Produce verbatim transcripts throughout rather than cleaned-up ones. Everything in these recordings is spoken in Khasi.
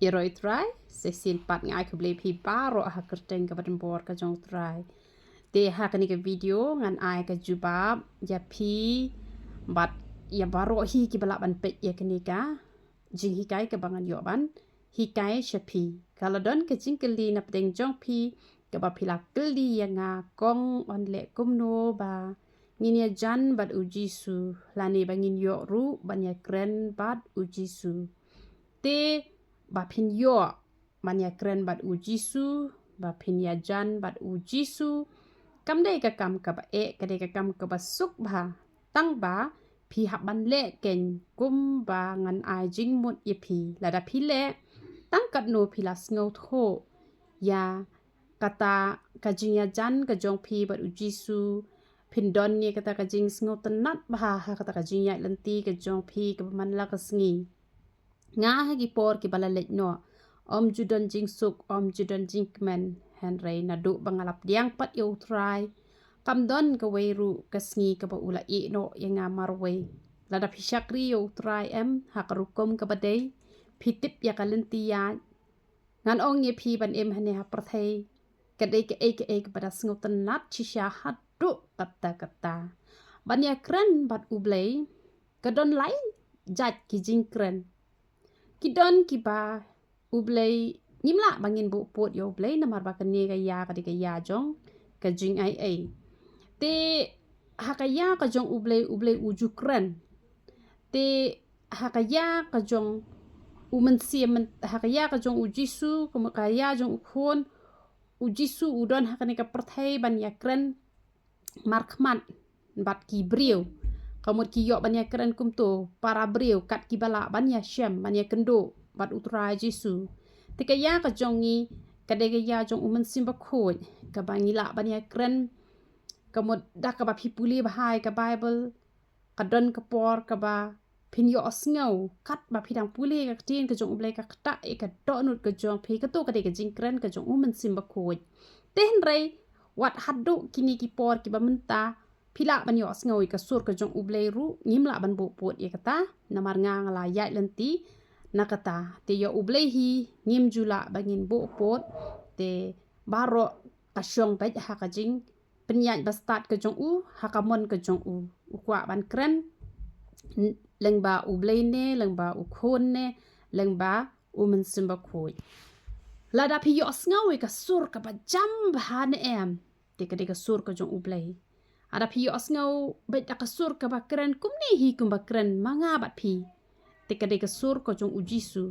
Ïaroh ïa u Trai, sa shisien pat nga ai khublei ïa phi baroh ha ka kyrteng kaba donbor ka jong u Trai. Te ha kane ka video ngan ai ka jubab ïa phi bad ïa baroh hi kiba lah ban peit ïa kane ka jinghikai kaba ngan ïoh ban hikai sha phi. Ka la don ka jingkylli na pdeng jong phi kaba phi la kylli ïa nga, kong, yn leh kumno ba ngin ïajan bad u Jisu, lane ba ngin ïoh ruh ban ïakren bad u Jisu. Te ba phin ïoh ban ïakren bad u Jisu, ba phin ïajan bad u Jisu, kam dei ka kam kaba eh, ka dei ka kam kaba suk bha. Tang ba phi hap ban leh keiñ kumba ngan ai jingmut ïa phi. Lada phi leh, tang katno phi la sngewthuh ïa kata ka jingïajan ka jong phi bad u Jisu, phin don ïa kata ka jingsngewtynnat bha ha kata ka jingïaid lynti ka jong phi kaba man la ka sngi. Nga ha ki por kiba la leit noh, ym ju don jingsuk, ym ju don jingkmen, hynrei naduh ba nga la pdiang pat ïa u Trai, kam don kawei ruh ka sngi kaba u la ïeh noh ïa nga marwei. Lada phi shakri ïa u Trai em, ha ka rukom kaba dei, phi tip ïa ka lynti ïaid. Ngan ong ïa phi ban im hangne ha pyrthei, ka dei kaei kaei kaba da sngewtynnat shisha haduh katta katta. Ban ïakren bad u Blei, ka don lai jait ki jingkren. Ki don kiba u Blei, ngim lah ba ngin buh pud ïa u Blei namar ba kane ka ïa ka dei ka ïa jong ka jingaiei. Te ha ka ïa ka jong u Blei, u Blei u ju kren. Te ha ka ïa ka jong u Mynsiem, ha ka ïa ka jong u Jisu, ka ïa jong u Khun, u Jisu u don ha kane ka pyrthei ban ïakren markhmat bad ki briew. Ka mut ki ïoh ban ïakren kumto, para briew kat kiba lah ban ïashem, ban ïakynduh bad u Trai Jisu. Te ka ïa ka jong ngi, ka dei ka ïa jong u Mynsiem Bakhuid, kaba ngi lah ban ïakren. Ka mut da kaba phi pule bha ïa ka Baibl, ka don ka por kaba phin ïohsngew katba phi dang pule ka ktien ka jong u Blei, ka ktah ïa ka dohnud ka jong phi, kato ka dei ka jingkren ka jong u Mynsiem Bakhuid. Te hynrei wat haduh kine ki por kiba mynta phi lah ban ïohsngew ïa ka sur ka jong u Blei ruh, ngim lah ban buh pud ïa kata, namar nga nga la ïaid lynti na kata. Te ïa u Blei hi ngim ju lah ba ngin buh pud. Te baroh ka shong beit ha ka jingpynïaid bastad ka jong u, ha ka mon ka jong u. U kwah ban kren lyngba u Blei ne, lyngba u Khun ne, lyngba u Mynsiem Bakhuid. Lada phi ïohsngew ïa ka sur kaba jam bha ne em, te ka dei ka sur ka jong u Blei. Lada phi ïohsngew beit da ka sur kaba kren kumne hi kumba kren ma nga bad phi, te ka dei ka sur ka jong u Jisu.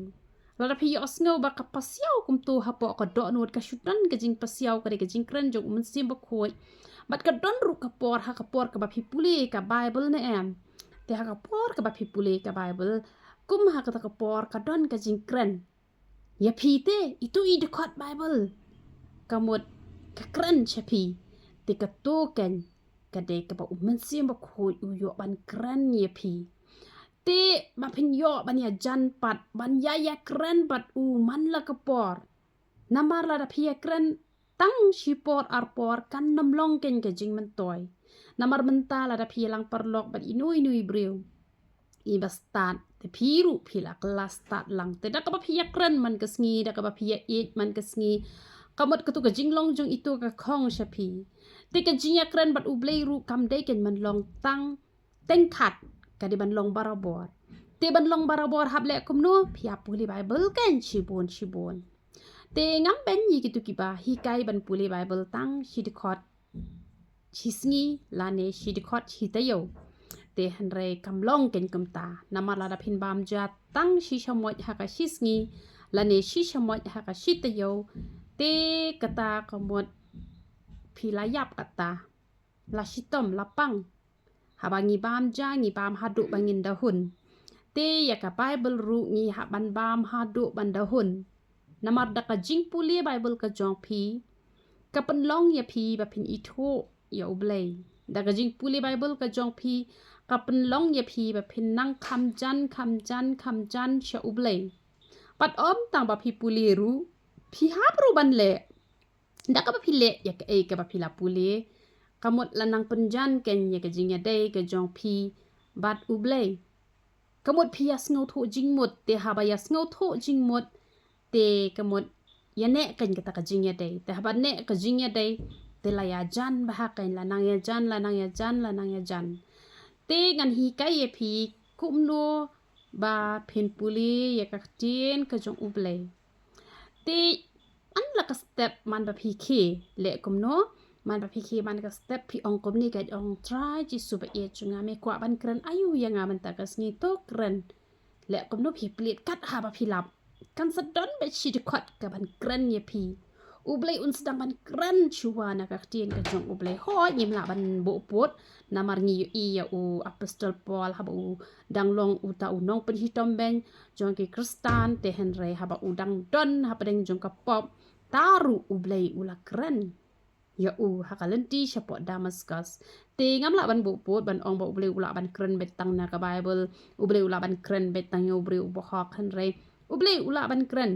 Lada phi ïohsngew ba ka pasiaw kumto hapoh ka dohnud, ka shu don ka jingpasiaw, ka dei ka jingkren jong u Mynsiem Bakhuid. Bad ka don ruh ka por, ha ka por kaba phi pule ka Baibl ne em. Te ha ka por kaba phi pule ka Baibl, kum ha kata ka por ka don ka jingkren ïa phi te, ito i dkhot Baibl, ka mut ka kren sha phi. Te kato keiñ ka dei kaba u Mynsiem Bakhuid u ïoh ban kren ïa phi. Te ba phin ïoh ban ïajan pat, ban ïa ïakren bad u man la ka por. Namar lada phi ïakren tang shi por ar por, kan ym long keiñ ka jingmyntoi. Namar mynta lada phi ïalang paralok bad ino ino i briew, i bastad, te phi ruh phi la kylla stad lang. Te da kaba phi ïakren man ka sngi, da kaba phi ïaieit man ka sngi, ka mut kato ka jinglong jong ito ka khong sha phi. Te ka jingïakren bad u Blei ruh kam dei keiñ ban long tang teng khat, ka dei ban long barabor. Te ban long barabor hap leh kumno? Phi hap pule Baibl keiñ shibun shibun. Te ngam beiñ ïa kito kiba hikai ban pule Baibl tang shi dkhot shi sngi lane shi dkhot shi taïew. Te hynrei kam long keiñ kumta. Namar lada phin bam ja tang shi shamoit ha ka shi sngi lane shi shamoit ha ka shi taïew, te kata ka mut phi la ïap kata. La shitom, la pang. Haba ngi bam ja, ngi bam haduh ba ngin da hun. Te ïa ka Baibl ruh ngi hap ban bam haduh ban da hun. Namar da ka jingpule Baibl ka jong phi, ka pynlong ïa phi ba phin ithuh ïa u Blei. Da ka jingpule Baibl ka jong phi, ka pynlong ïa phi ba phin nang kham jan, kham jan, kham jan sha u Blei. Bad ym tang ba phi pule ruh, phi hap ruh ban leh. Da kaba phi leh ïa kaei kaba phi la pule, ka mut la nang pynjan keiñ ïa ka jingïadei ka jong phi bad u Blei. Ka mut phi ïa sngewthuh jingmut, te haba ïa sngewthuh jingmut, Te ka mut ïa neh kein kata ka jingïadei. Te haba neh ka jingïadei, te la ïajan bha kein, la nang ïajan, la nang ïajan, la nang ïajan. Te ngan hikai ïa phi kumno ba phin pule ïa ka ktien ka jong U Blei. Te man la ka step man ba phi khie, leh kumno, man ba phi khie man ka step phi ong kumne, ka ong, Trai Jisu ba ïeit jong nga, me kwah ban kren aïu ïa nga mynta ka sngi? To kren. Leh kumno, phi plie kat haba phi lap. Kan sa don beit shi dkhot kaban kren ïa phi. U Blei un sdang ban kren shuwa na ka ktien ka jong U Blei. Hooid, ngim lah ban buh pud, namar ngi ïohi ïa u apostol Paul haba u dang long uta u nongpynshitom beiñ jong ki Khristan, te hynrei haba u dang don hapdeng jong ka pop, te ruh U Blei u la kren ïa u ha ka lynti shapoh Damascus. Te ngam lah ban buh pud ban ong ba U Blei u lah ban kren beit tang na ka Baibl, U Blei u lah ban kren beit tang ïa u briew u bahok, hynrei U Blei u lah ban kren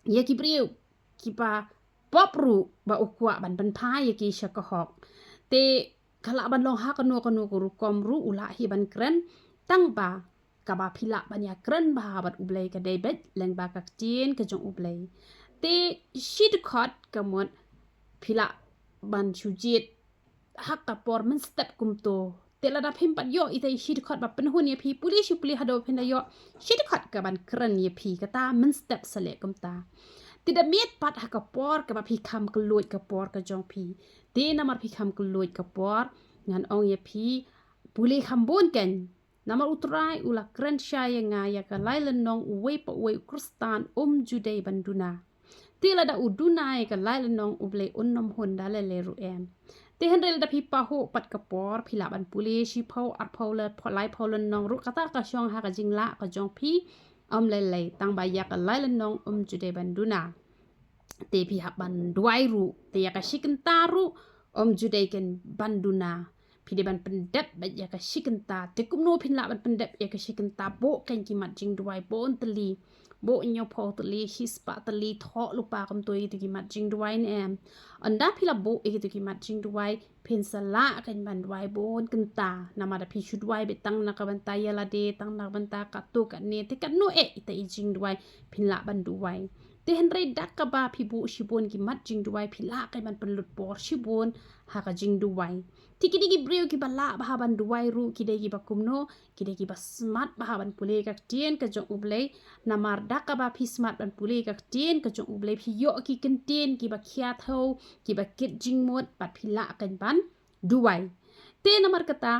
ïa ki briew kiba pop ruh ba u kwah ban pynphai ïa ki sha ka hok. Te ka lah ban long ha kano kano ka rukom ruh u lah hi ban kren, tang ba kaba phi lah ban ïakren bha bad U Blei ka dei beit lyngba ka ktien ka jong U Blei. Te shi dkhot ka mut phi lah ban shu jied ha ka por mynstep kumto. Te lada phim pat ïoh ita i shi dkhot ba pynhun ïa phi, pule shi pule haduh phin da ïoh shi dkhot kaban kren ïa phi, kata mynstep sa leh kumta. Te da miet pat ha ka por kaba phi kham kylluid ka por ka jong phi. Te namar phi kham kylluid ka por, ngan ong ïa phi, pule kham bun kein. Namar U Trai u la kren shai ïa nga ïa ka lai lynnong, uwei pa uwei u Khristan um ju dei ban duna. Te lada u duna ïa ka lai lynnong, U Blei un nym hun da lei lei ruh em. Te hynrei lada phi pahuh pat ka por, phi lah ban pule shiphew, arphew, laiphew, laiphew lynnong ruh, kata ka shong ha ka jinglah ka jong phi, um lei lei, tang ba ïa ka lai lynnong um ju dei ban duna. Te phi hap ban duwai ruh, te ïa ka shi kynta ruh um ju dei kein ban duna. Phi dei ban pyndep beit ïa ka shi kynta. Te kumno phin lah ban pyndep ïa ka shi kynta? Buh kein ki mat jingduwai bun tylli. Buh hynñiewphew tylli, shispah tylli, thoh lypa kumto ïa kito ki mat jingduwai, ne em. Ynda phi la buh ïa kito ki mat jingduwai, phin sa lah kein ban duwai bun kynta. Namar da phi shu duwai beit tang na ka bynta ïa lade, tang na ka bynta katto katne, te katno eh ita i jingduwai phin lah ban duwai. Te hynrei da kaba phi buh shibun ki mat jingduwai, phi lah kein ban pynlut por shibun ha ka jingduwai. Te ki dei ki briew kiba lah bha ban duwai ruh, ki dei kiba kumno, ki dei kiba smat bha ban pule ka ktien ka jong U Blei. Namar da kaba phi smat ban pule ka ktien ka jong U Blei, phi ïoh ki kyntien kiba khia thew, kiba kit jingmut, bad phi lah kein ban duwai. Te namar kata,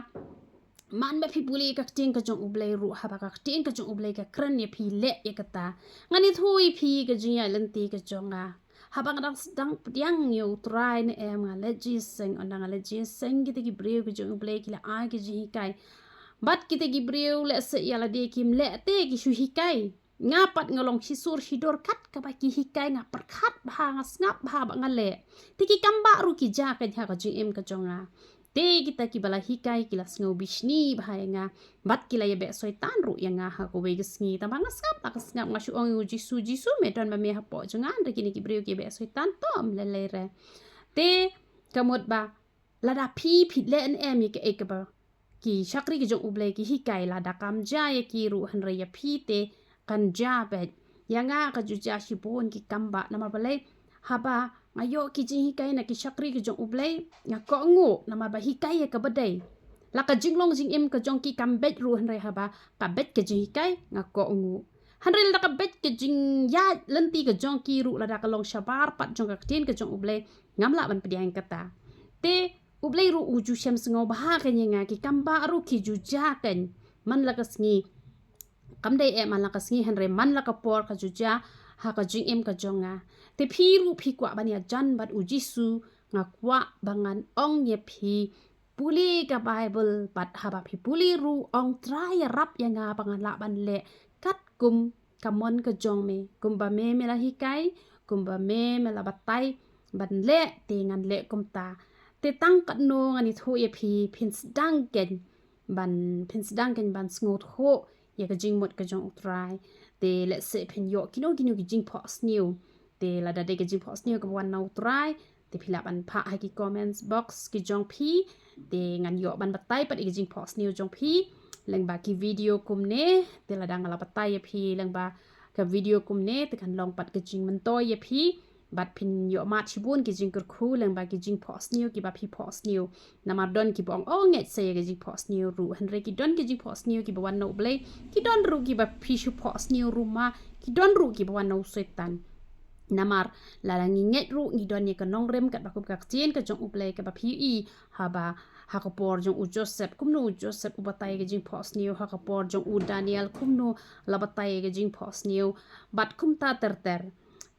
man ba phi pule ka ktien ka jong U Blei ruh, haba ka ktien ka jong U Blei ka kren ïa phi, leh ïa kata. Ngan ïathuh ïa phi ka jingïaid lynti ka jong nga. Haba nga dang sdang pdiang ïa U Trai, ne em, nga leit jingïaseng, ynda nga leit jingïaseng, kita ki briew ka jong U Blei ki la ai ka jinghikai. Bad kita ki briew lehse ïa lade kim leh te ki shu hikai. Nga pat nga long shisur shidur kat kaba ki hikai, nga pyrkhat bha, nga sngap bha ba nga leh. Te ki kam bah ruh ki jia kein ha ka jingim ka jong nga. Te kita kiba la hikai ki la sngew bishni bha ïa nga. Bad ki la ïabeh soitan ruh ïa nga ha kawei ka sngi. Tangba nga sngap la ka sngap, nga shu ong ïa U Jisu, Jisu, me don ma me hapoh jong nga, hynrei kine ki briew ki beh soitan, to ym lei lei re. Te ka mut ba lada phi, phi leh ne em ïa kaei kaba ki shakri ka jong U Blei ki hikai, lada kam jia ïa ki ruh, hynrei ïa phi te kan jia beit. Ïa nga ka ju jia shibun ki kam bah, namar balei? Haba nga ïoh ki jinghikai na ki shakri ka jong U Blei, nga kohnguh, namar ba hikai ïa kaba dei. La ka jinglong jingim ka jong ki kam beit ruh, hynrei haba ka beit ka jinghikai, nga kohnguh. Hynrei lada ka beit ka jingïaid lynti ka jong ki ruh, lada ka long shabar pat jong ka ktien ka jong U Blei, ngam lah ban pdiang kata. Te U Blei ruh u ju shem sngew bha kein ïa nga, ki kam bah ruh ki ju jia kein. Man la ka sngi, kam dei eh man la ka sngi, hynrei man la ka por ka ju jia ha ka jingim ka jong nga. Te phi ruh phi kwah ban ïajan bad U Jisu, nga kwah ba ngan ong ïa phi, pule ka Baibl, bad haba phi pule ruh, ong Trai ïarap ïa nga ba ngan lah ban leh katkum ka mon ka jong me. Kumba me, me la hikai, kumba me, me la batai ban leh, te ngan leh kumta. Te tang katno ngan ïathuh ïa phi, phin sdang kein ban, phin sdang kein ban sngewthuh ïa ka jingmut ka jong U Trai. Te lehse phin ïoh kino kino ki jingphohsniew. Te lada dei ka jingphohsniew kaba wan na U Trai, te phi lah ban phah ha ki comments box ki jong phi. Te ngan ïoh ban batai pat ïa ki jingphohsniew jong phi lyngba ki video kumne. Te lada nga la batai ïa phi lyngba ka video kumne te kan long pat ka jingmyntoi ïa phi. Bad phin ïoh mad shibun ki jingkyrkhu lyngba ki jingphohsniew kiba phi phohsniew. Namar don kiba ong, oh, ngeit sa ïa ka jingphohsniew ruh. Hynrei ki don ki jingphohsniew kiba wan na U Blei, ki don ruh kiba phi shu phohsniew ruh ma, ki don ruh kiba wan na u Soitan. Namar lada ngi ngeit ruh ngi don ïa ka nongrim katba kum ka ktien ka jong U Blei kaba phi ïohi haba ha ka por jong u Joseph, kumno u Joseph u batai ïa ka jingphohsniew, ha ka por jong u Daniel kumno la batai ïa ka jingphohsniew. Bad kumta ter ter.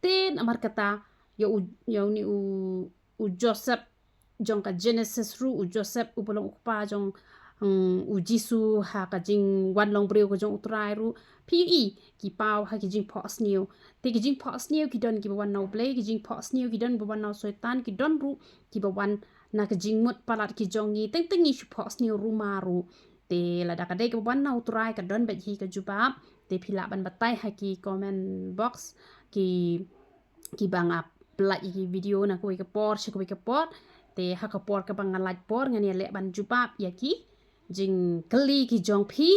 Te namar kata ïa u, ïa une u, u Joseph jong ka Genesis ruh, u Joseph uba long u kpa jong, mm, u Jisu ha ka jingwan long briew ka jong U Trai ruh. Phi ïohi ki paw ha ki jingphohsniew. Te ki jingphohsniew ki don kiba wan na U Blei, ki jingphohsniew ki don ba wan na u Soitan, ki don ruh kiba wan na ka jingmut palat ki jong ngi, teng teng ngi shu phohsniew ruh ma ruh. Te lada ka dei kaba wan na U Trai ka don beit hi ka jubab. Te phi lah ban batai ha ki comment box ki, kiba nga pyllait ïa ki video na kawei ka por sha kawei ka por. Te ha ka por kaba nga lait por ngan ïaleh ban jubab ïa ki jingkylli ki jong phi.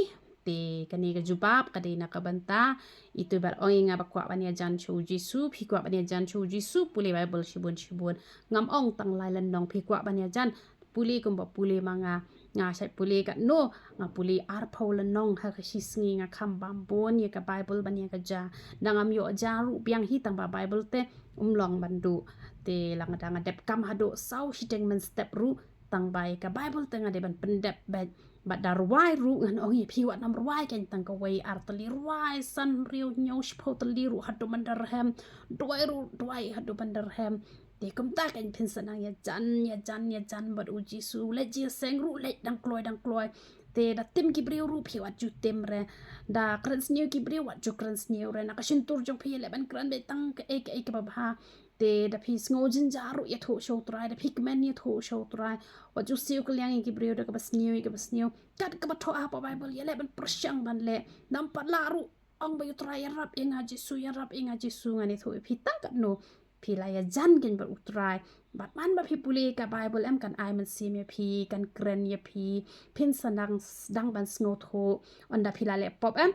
Te kane ka jubab ka dei na ka bynta itu ba ong ïa nga ba kwah ban ïajan sha u Jisu, phi kwah ban ïajan sha u Jisu, pule Bible shibun shibun. Ngam ong tang lai lynnong, phi kwah ban ïajan, pule kumba pule ma nga. Nga shait pule katno, nga pule arphew lynnong ha ka shi sngi, nga kham bam bun ïa ka Bible ban ïa ka ja. Da ngam ïoh ja ruh biang hi tang ba Bible te um long ban duh. Te lada nga dep kam haduh saw shiteng mynstep ruh, tang ba ïa ka Bible te nga dei ban pyndep beit. Bad da rwai ruh ngan ong ïa phi wat nym rwai kein tang kawei ar tylli, rwai san hynriew hynñiew shiphew tylli ruh haduh ban da rhem. Duwai ruh duwai haduh ban da rhem. Te kumta kein phin sa nang ïajan, ïajan, ïajan bad u Jisu. Leit jingïaseng ruh leit dang kloi, dang kloi. Te da tim ki briew ruh phi wat ju tim re. Da kren sniew ki briew wat ju kren sniew re. Na ka shyntur jong phi ïaleh ban kren beit tang kaei kaei kaba bha. Te da phi sngew jynjar ruh ïathuh sha U Trai, da phi kmen ïathuh sha U Trai. Wat ju siew kylliang ïa ki briew da kaba sniew ïa kaba sniew. Kat kaba thoh ha ka Bible ïaleh ban pyrshang ban leh. Nym pat lah ruh ong ba U Trai ïarap ïa nga Jisu, ïarap ïa nga Jisu, ngan ïathuh ïa phi tang katno. Phi la ïajan kein bad U Trai. Bad man ba phi pule ka Bible em kan ai mynsiem ïa phi, kan kren ïa phi. Phin sa nang sdang ban sngewthuh. Ynda phi la leh pop em,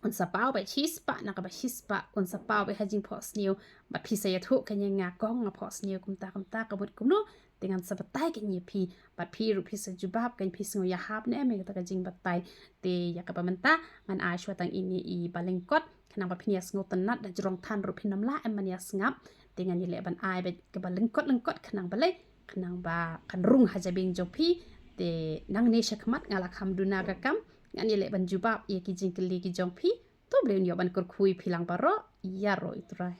un sa paw beit shispah na kaba shispah, un sa paw beit ha jingphohsniew. Bad phi sa ïathuh kein ïa nga, kong nga phohsniew kumta kumta, ka mut kumno. Te ngan sa batai kein ïa phi. Bad phi ruh phi sa jubab kein, phi sngew ïahap ne em ïa kata ka jingbatai. Te ïa kaba mynta ngan ai shuwa tang ine i ba lyngkot, khnang ba phin ïa sngewtynnat, da jrong than ruh phin nym lah em ban ïa sngap. Te ngan ïaleh ban ai beit kaba lyngkot lyngkot, khnang balei, khnang ba kan rung ha jabieng jong phi. Te nangne shakhmat nga la kham duna ka kam, ngan ïaleh ban jubab ïa ki jingkylli ki jong phi. To Blei un ïoh ban kyrkhu ïa phi lang baroh. Ïaroh U Trai.